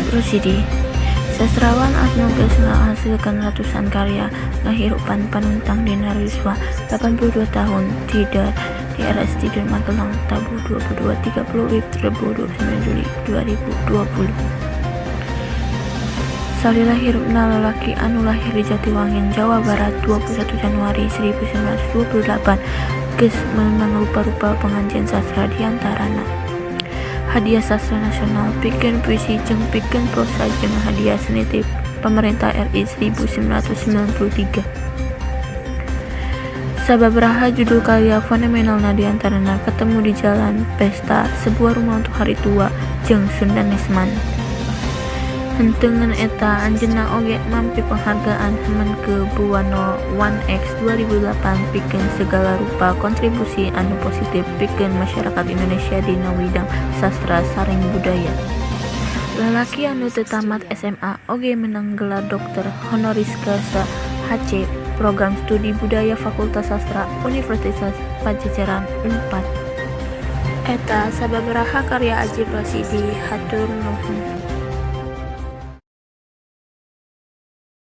Rosidi. Sastrawan anu geus ngahasilkeun ratusan karya ngahirupan panuntang dina yuswa 82 tahun tidar di RS Tidur Magelang, tabuh 22.30 WIB Rebo 29 Juli 2020. Salila hirupna lalaki anu lahir di Jatiwangi, Jawa Barat 21 Januari 1928 geus meunang rupa-rupa panganjen sastra, diantarana Hadiah Sastra Nasional pikeun puisi jeung pikeun prosa jeung Hadiah Seni ti Pamarentah RI 1993. Sababaraha judul karya fenomenalna diantarana Ketemu di Jalan, Pesta, Sebuah Rumah untuk Hari Tua, jeung Sundanesman. Henteu ngan eta, anjeunna oge nampi Penghargaan Hamengku Buwono X 2008 pikeun sagala rupa kontribusi anu positif pikeun masyarakat Indonesia dina widang sastra sareng budaya. Lalaki anu teu tamat SMA oge meunang gelar Doktor Honoris Causa (HC) Program Studi Budaya Fakultas Sastra Universitas Padjadjaran (Unpad). Eta sababaraha karya Ajip Rosidi. Hatur nuhun.